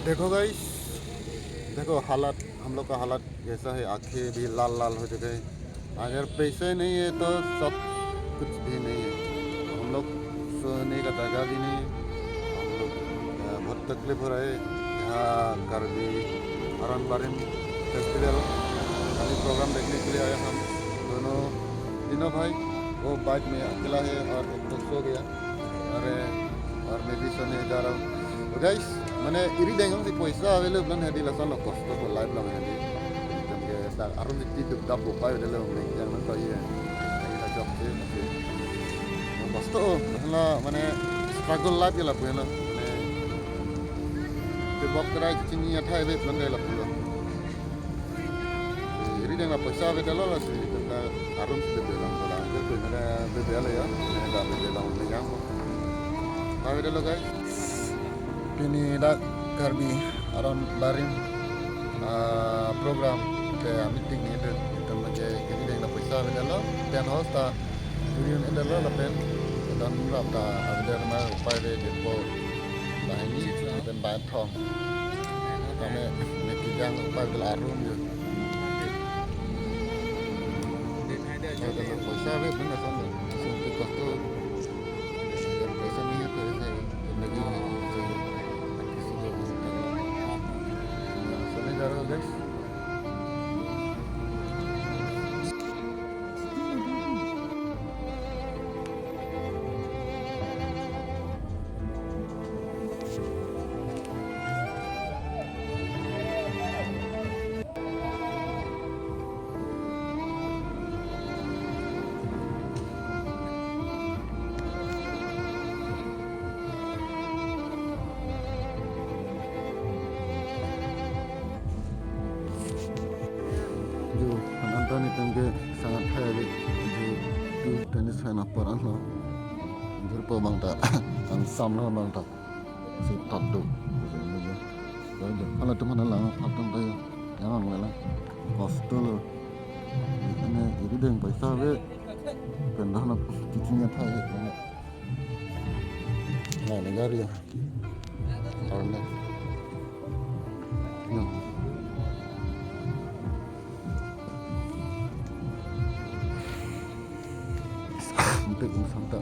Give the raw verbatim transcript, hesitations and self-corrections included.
देखो गाइस, देखो हालत, हम लोग का हालत कैसा है, आंखें भी लाल लाल हो चुके हैं। अगर पैसे नहीं है तो सब कुछ भी नहीं है। हम लोग सोने का जगह भी नहीं है। हम लोग, अ, बहुत तकलीफ हो रहा है। यहाँ कार्बी आरोन बारिम फेस्टिवल, खाली प्रोग्राम देखने के लिए आया हम दोनों, तीनों भाई। वो बाइक में अकेला है और वो सो गया। अरे, और मैं भी सोने जा रहा हूँ। तो गाइस, मैंने iri deng si poisa available na hadi lason lo kosto ko life long hadi. Jam ke dak arum si ti duk dap bukai udah lo, yang nang koi ya. Yang kita job sih, masih. Yang kosto, oh, masalah, mane, struggle life ya lapu lo. Mane, tebok kerai chini athai be plan dai lapu lo. Iri deng la poisa avedetlo, lasi tenta arum si bebe lang ko lang. Ke tu mane bebe lo ya. Mane da bebe lang ni yang. Avedetlo guys. Pini dak Karbi Aron Barim, ah, program te meeting ni itu. Itu lagi iri deng la poisa avedetlo. Tent house ta juri un edetlo lapen. Dan rap ta avedet ma upai de depo. Lahin ni dan ban thong. Kami ini kijang upai de la arum yo. Ada lo poisa ave, benar kan? Sampai kotor. Poisa ni itu, itu lagi. Sana jalan, guys. Jo, an-an ta netum ke sangat hai ave. Jo, tu tennis fan apor an lo. Jur po bang ta, an sam lo bang ta. Si tot do. Jo, jo. Halatum hana lang, halatum ta ya. Yang ang lela. Kosto lo. Ini iri deng poisa ave. Pendahna kikinya thai. Nah, ini gari ya. Karena. Ya. Untuk santa.